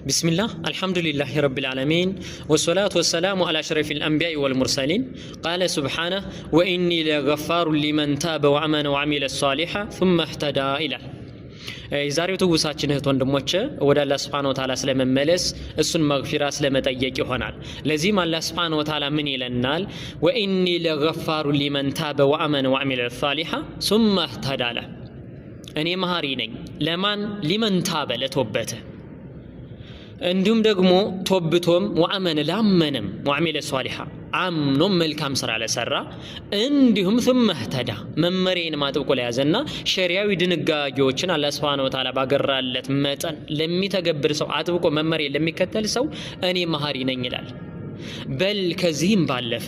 بسم الله الحمد لله رب العالمين والصلاة والسلام على أشرف الأنبياء والمرسلين قال سبحانه وإني لغفار لمن تاب وآمن وعمل صالحا ثم اهتدى ይላል። የዛሬው ትውሳችን እህት ወንድሞቼ ወደ አላህ سبحانه وتعالى ስለመመለስ እሱን መግፊራ ስለመጠየቅ ይሆናል። ለዚህም አላህ سبحانه وتعالى ምን ይለናል? وإني لغفار لمن تاب وآمن وعمل صالحا ثم اهتدى አለ። እኔ መሀሪ ነኝ ለማን? لمن تاب ለቶበተ፣ እንዲሁም ደግሞ ቶብቶም وآمن ላመነም وعمل صالحا አምኖም መልካም ስራ ለሰራ፣ እንዲሁም ثم اهتدى መመሪያን አጥብቆ ለያዘና ሸሪያዊ ድንጋጌዎችን አላህ سبحانه وتعالى ባገራለት መጠን ለሚተገብር ሰው፣ አጥብቆ መመሪያን ለሚከተል ሰው እኔ መሀሪ ነኝ ይላል። በል ከዚህም ባለፈ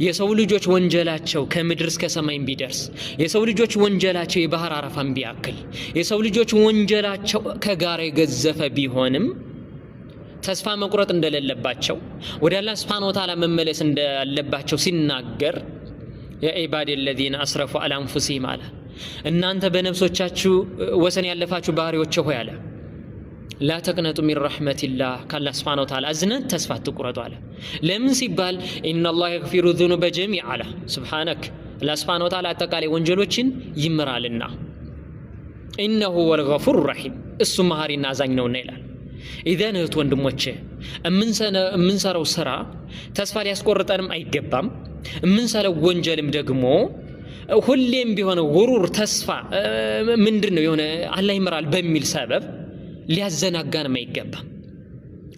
የሰው ልጆች ወንጀላቸው ከምድር እስከ ሰማይ ቢደርስ፣ የሰው ልጆች ወንጀላቸው የባህር አረፋን ቢያክል፣ የሰው ልጆች ወንጀላቸው ከጋራ የገዘፈ ቢሆንም ተስፋ መቁረጥ እንደሌለባቸው፣ ወደ አላህ سبحانه وتعالى መመለስ እንዳለባቸው ሲናገር يا عبادي الذين أسرفوا على أنفسهم አለ። እናንተ በነፍሶቻችሁ ወሰን ያለፋችሁ ባሪያዎቼ ሆይ አለ፣ لا تقنطوا من رحمة الله ከአላህ سبحانه وتعالى እዝነት ተስፋ አትቁረጡ አለ። ለምን ሲባል إن الله يغفر الذنوب جميعا አለ። سبحانك አላህ سبحانه وتعالى አጠቃላይ ወንጀሎችን ይምራልና إنه هو الغفور الرحيم እሱ መሃሪና አዛኝ ነውና ይላል። إذن እህት ወንድሞቼ የምንሰራው ስራ ተስፋ ሊያስቆርጠንም አይገባም። የምንሰራው ወንጀልም ደግሞ ሁሌም ቢሆን غرور ተስፋ ምንድን ነው የሆነ አላህ ይምራል በሚል ሰበብ ሊያዘናጋንም አይገባም።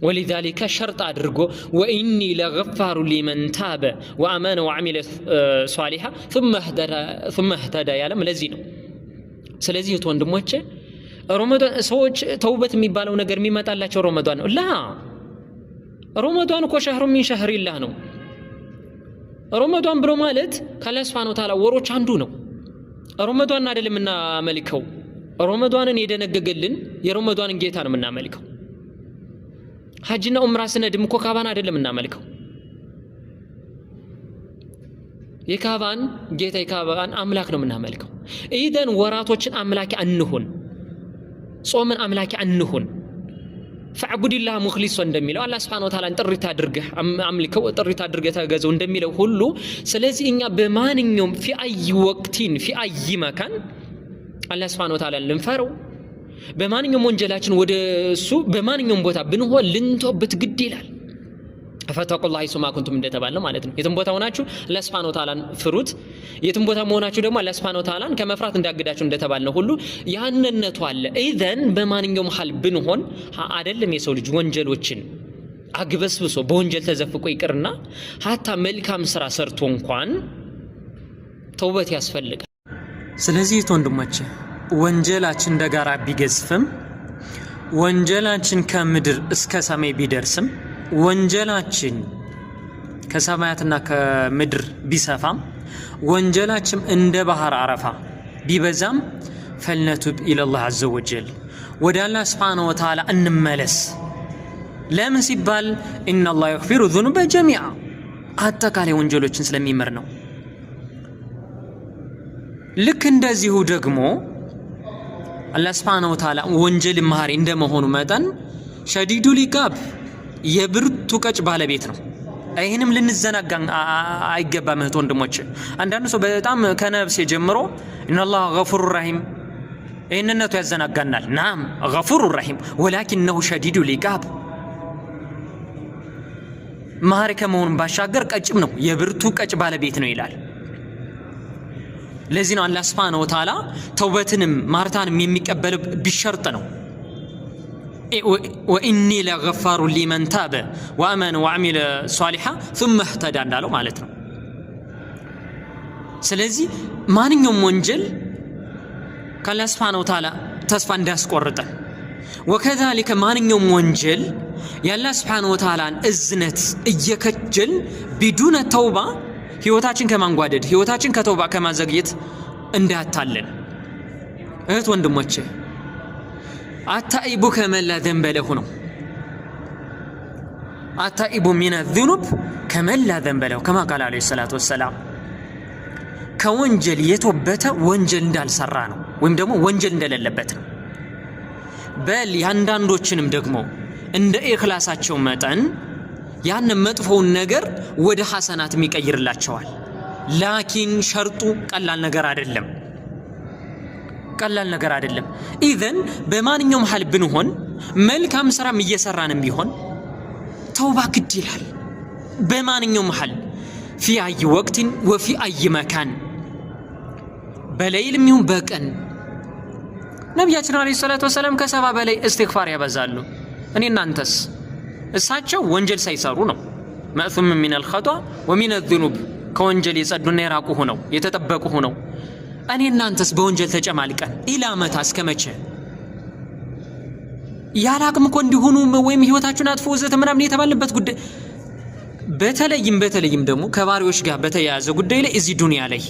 ولذلك ሸርጥ አድርጎ وإني لغفار لمن تاب وآمن وعمل صالحا ثم اهتدى ያለም ለዚህ ነው። ስለዚህ እህት ወንድሞቼ ረመዷን ሰዎች ተውበት የሚባለው ነገር የሚመጣላቸው ረመዷን ነው። لا፣ ረመዷን እኮ شهر من شهور الله ነው። ረመዷን ብሎ ማለት ከአላህ سبحانه وتعالى ወሮች አንዱ ነው። ረመዷን አይደለም የምናመልከው፣ ረመዷንን የደነገገልን የረመዷንን ጌታ ነው የምናመልከው። ሐጅና ኡምራ ስነድም እኮ ካባን አይደለም የምናመልከው፣ የካባን ጌታ የካባን አምላክ ነው የምናመልከው። إذن ወራቶችን አምላኪ አንሁን፣ ጾምን አምላኪ አንሁን። فاعبد الله مخلصا እንደሚለው አላህ سبحانه وتعالى ን ጥሪት አድርገህ አምልከው፣ ጥሪት አድርገህ ተገዘው እንደሚለው ሁሉ፣ ስለዚህ እኛ በማንኛውም في أي وقت في أي مكان አላህ سبحانه وتعالى ን ልንፈረው፣ በማንኛውም ወንጀላችን ወደ እሱ በማንኛውም ቦታ ብንሆን ልንቶብት ግድ ይላል። فاتقوا الله حيثما كنتم እንደተባለው ማለት ነው። የትም ቦታ ሆናችሁ አላህ سبحانه وتعالى ን ፍሩት። የትም ቦታ መሆናችሁ ደግሞ አላህ سبحانه وتعالى ን ከመፍራት እንዳግዳችሁ እንደተባልነው ሁሉ ያንነቱ አለ። إذن በማንኛውም حال ብንሆን አይደለም የሰው ልጅ ወንጀሎችን አግበስብሶ በወንጀል ተዘፍቆ ይቅርና حتى መልካም ስራ ሰርቶ እንኳን ተውበት ያስፈልጋል። ስለዚህ ወንድሞቼ ወንጀላችን እንደ ጋራ ቢገዝፍም፣ ወንጀላችን ከምድር እስከ ሰማይ ቢደርስም፣ ወንጀላችን ከሰማያትና ከምድር ቢሰፋም፣ ወንጀላችን እንደ ባህር አረፋ ቢበዛም فلنتب إلى الله عز وجل ወደ አላህ سبحانه وتعالى እንመለስ። ለምን ሲባል إن الله يغفر الذنوب جميعا አጠቃላይ ወንጀሎችን ስለሚምር ነው። ልክ እንደዚሁ ደግሞ አላህ سبحانه وتعالى ወንጀል መሃሪ እንደመሆኑ መጠን شديد العقاب የብርቱ ቀጭ ባለቤት ነው። ይህንም ልንዘናጋ አይገባም እህት ወንድሞች። አንዳንዱ ሰው በጣም ከነፍሴ ጀምሮ إن الله غفور رحيم ይህንነቱ ያዘናጋናል። نعم غفور رحيم ولكنه شديد العقاب መሃሪ ከመሆኑን ባሻገር ቀጭም ነው፣ የብርቱ ቀጭ ባለቤት ነው ይላል። ለዚህ ነው አላህ سبحانه وتعالى ተውበትንም ማርታንም የሚቀበል بشرط ነው። وإني لغفار لمن تاب وآمن وعمل صالحا ثم اهتدى እንዳለው ማለት ነው። ስለዚህ ማንኛውም ወንጀል ከአላህ سبحانه وتعالى ተስፋ እንዳያስቆርጠን፣ وكذلك ማንኛውም ወንጀል የአላህ سبحانه وتعالى ን እዝነት እየከጀል بدون توبة ህይወታችን ከማንጓደድ፣ ህይወታችን ከተውባ ከማዘግየት እንዳያታለን። እህት ወንድሞቼ التائب كمن لا ذنب له ነው። التائب من الذنوب كمن لا ذنب له كما قال عليه الصلاة والسلام ከወንጀል የተወበተ ወንጀል እንዳልሰራ ነው ወይም ደግሞ ወንጀል እንደሌለበት ነው። በል ያንዳንዶችንም ደግሞ እንደ ኢኽላሳቸው መጠን ያን መጥፎውን ነገር ወደ ሐሰናትም ይቀይርላቸዋል። ላኪን ሸርጡ ቀላል ነገር አይደለም፣ ቀላል ነገር አይደለም። ኢዘን በማንኛውም ሐል ብንሆን መልካም ስራም እየሰራንም ቢሆን ተውባ ግድ ይላል። በማንኛውም ሐል في أي وقت وفي أي مكان፣ በሌይልም ይሁን በቀን ነቢያችን عليه الصلاة والسلام ከ70 በላይ እስትግፋር ያበዛሉ። እኔ እናንተስ? እሳቸው ወንጀል ሳይሰሩ ነው። معصوم من الخطأ ومن الذنوب ከወንጀል የጸዱና የራቁ ሆነው የተጠበቁ ሆነው፣ እኔ እናንተስ በወንጀል ተጨማልቀን إلى متى እስከ መቼ? ያለ አቅም እኮ እንዲሆኑ ወይም ህይወታችሁን አጥፎ ወዘተ ምናምን የተባልንበት ጉዳይ በተለይም ደግሞ ከባሪዎች ጋር በተያያዘ ጉዳይ ላይ እዚህ ዱንያ ላይ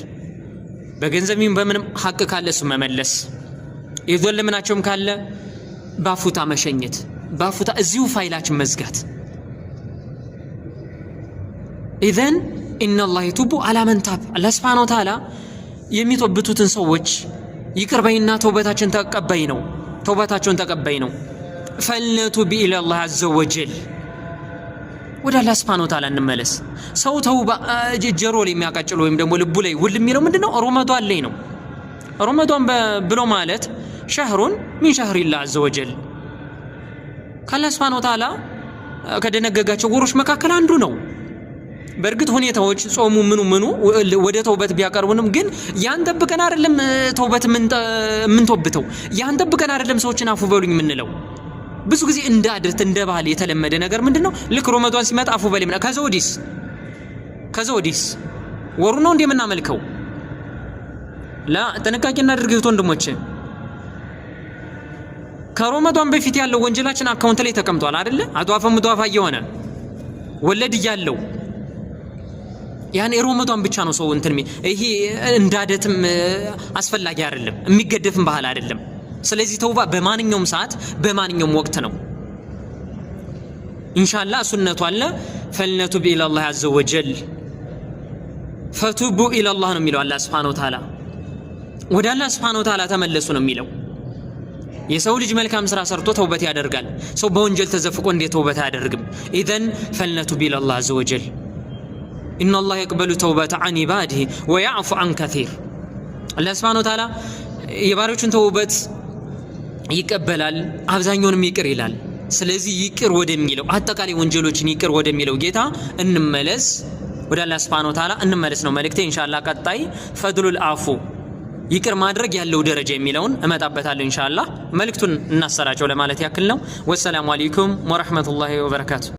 በገንዘብም በምንም ሀቅ ካለ እሱ መመለስ፣ የዘለምናቸውም ካለ ባፉታ መሸኘት፣ ባፉታ እዚሁ ፋይላችን መዝጋት። إذن إن الله يتوب على من تاب፣ አላህ سبحانه وتعالى የሚቶብቱትን ሰዎች ይቅር በይና ተውበታችን ተቀባይ ነው፣ ተውበታቸውን ተቀባይ ነው። فلنتب إلى الله عز وجل፣ ወደ አላህ سبحانه وتعالى እንመለስ። ሰው ተውባ ጀሮ ላይ የሚያቃጭል ወይም ደግሞ ልቡ ላይ ውል የሚለው ምንድነው? ሮመዷን ላይ ነው። ሮመዷን ብሎ ማለት شهر من شهر الله عز وجل ከአላህ سبحانه وتعالى ከደነገጋቸው ወሮች መካከል አንዱ ነው። በእርግጥ ሁኔታዎች ጾሙ ምኑ ምኑ ወደ ተውበት ቢያቀርቡንም ግን ያን ጠብቀን አይደለም ተውበት የምንቶብተው፣ ያን ጠብቀን አይደለም ሰዎችን አፉ በሉኝ የምንለው። ብዙ ጊዜ እንደ عادة እንደ ባህል የተለመደ ነገር ምንድነው? ልክ ሮመዷን ሲመጣ አፉ በሉኝ ምናምን። ከዛ ወዲስ ወሩ ነው እንደ የምናመልከው? لا፣ ጥንቃቄ እናድርግ እህት ወንድሞቼ። ከሮመዷን በፊት ያለው ወንጀላችን account ላይ ተቀምጧል አይደለ? أضعاف مضاعفة እየሆነ ወለድ እያለው ያን ሮመዷን ብቻ ነው ሰው እንትን ይሄ እንደ عادة ም አስፈላጊ አይደለም፣ የሚገደፍም ባህል አይደለም። ስለዚህ ተውባ በማንኛውም ሰዓት በማንኛውም ወቅት ነው። ኢንሻአላህ ሱነቱ አለ። فلنتب إلى الله عز وجل فتوبوا إلى الله ነው የሚለው አላህ سبحانه وتعالى። ወደ አላህ سبحانه وتعالى ተመለሱ ነው የሚለው። የሰው ልጅ መልካም ስራ ሰርቶ ተውበት ያደርጋል። ሰው በወንጀል ተዘፍቆ እንዴት ተውበት አያደርግም? إذن فلنتب إلى الله عز وجل إن الله يقبل التوبة عن عباده ويعفو عن كثير። አላህ سبحانه وتعالى የባሪዎቹን ተውበት ይቀበላል፣ አብዛኛውንም ይቅር ይላል። ስለዚህ ይቅር ወደሚለው አጠቃላይ ወንጀሎችን ይቅር ወደሚለው ጌታ እንመለስ፣ ወደ አላህ سبحانه وتعالى እንመለስ ነው መልእክቴ። ኢንሻአላህ ቀጣይ فضل العفو ይቅር ማድረግ ያለው ደረጃ የሚለውን እመጣበታለሁ ኢንሻአላህ። መልእክቱን እናሰራጨው ለማለት ያክል ነው። والسلام عليكم ورحمة الله وبركاته።